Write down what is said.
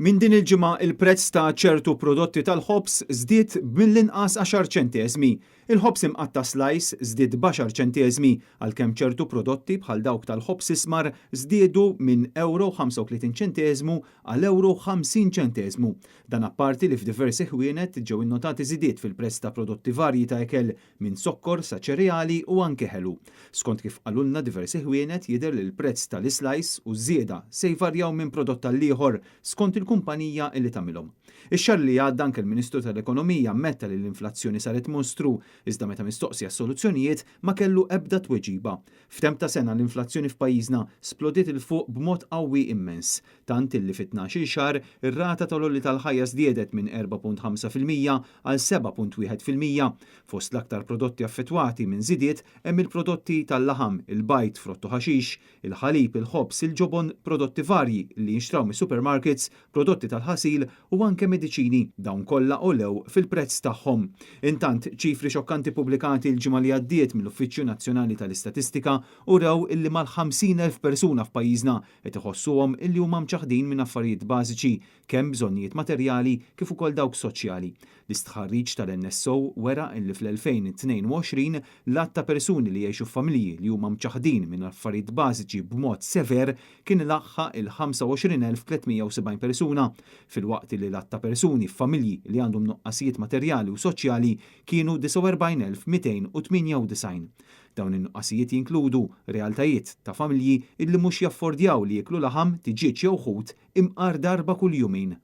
Minn din il-ġimgħa il-prezz ta' ċertu prodotti tal-ħobż żdied b'mill-inqas għaxar ċenteżmi. Il-ħobż imqatta' slice żdied b'għaxar ċenteżmi għalkemm ċertu prodotti bħal dawk tal-ħobż ismar żdiedu minn ewro 35 ċenteżmu għal ewro 50 ċenteżmu. Dan apparti li f'diversi ħwienet ġew innotati żidiet fil-prezz ta' prodotti varji ta' ikel minn zokkor sa ċereali u anke ħelu. Skont kif qalulna diversi ħwienet, jidher li l-prezz tal-islice u ż-żieda se jvarjaw minn prodott għall-ieħor skont il-kumpanija li tagħmilhom. Ix-xahar li għadda anke l-Ministru tal-Ekonomija ammetta li l-inflazzjoni saret monstru, iżda meta mistoqsi għas-soluzzjonijiet ma kellu ebda tweġiba. F'temp ta' sena l-inflazzjoni f'pajjiżna splodiet 'il fuq b'mod qawwi immens, tant illi fi 12-il xahar ir-rata tal-għoli tal-ħajja żdiedet minn 4.5% għal 7.1%. Fost l-aktar prodotti affettwati minn żidiet hemm il-prodotti tal-laħam, il-bajd, frott u ħaxix, il-ħalib, il-ħobż, il-ġobon, prodotti varji li jinxtraw mis-supermarkets, prodotti tal-ħasil u anke mediċini. Dawn kollha għolew fil-prezz tagħhom. Intant, ċifri xokkanti pubblikati l-ġimgħa li għaddiet mill-Uffiċċju Nazzjonali tal-Istatistika urew illi mal-50,000 persuna f'pajjiżna qed iħossuhom illi huma mċaħħdin minn affarijiet bażiċi, kemm bżonnijiet materjali kif ukoll dawk soċjali. L-istħarriġ tal-NSO wera illi fl-2022 l-għadd ta' persuni li jgħixu f'familji li huma mċaħħdin minn affarijiet bażiċi b'mod sever kien laħaq il-25,370 persuna, filwaqt li l-għadd ta' persuni f'familji li għandhom nuqqasijiet materjali u soċjali kienu 49,298. Dawn in-nuqqasijiet jinkludu realtajiet ta' familji illi mhux jaffordjaw li jieklu laħam, tiġieġ jew ħut imqar darba kull jumejn.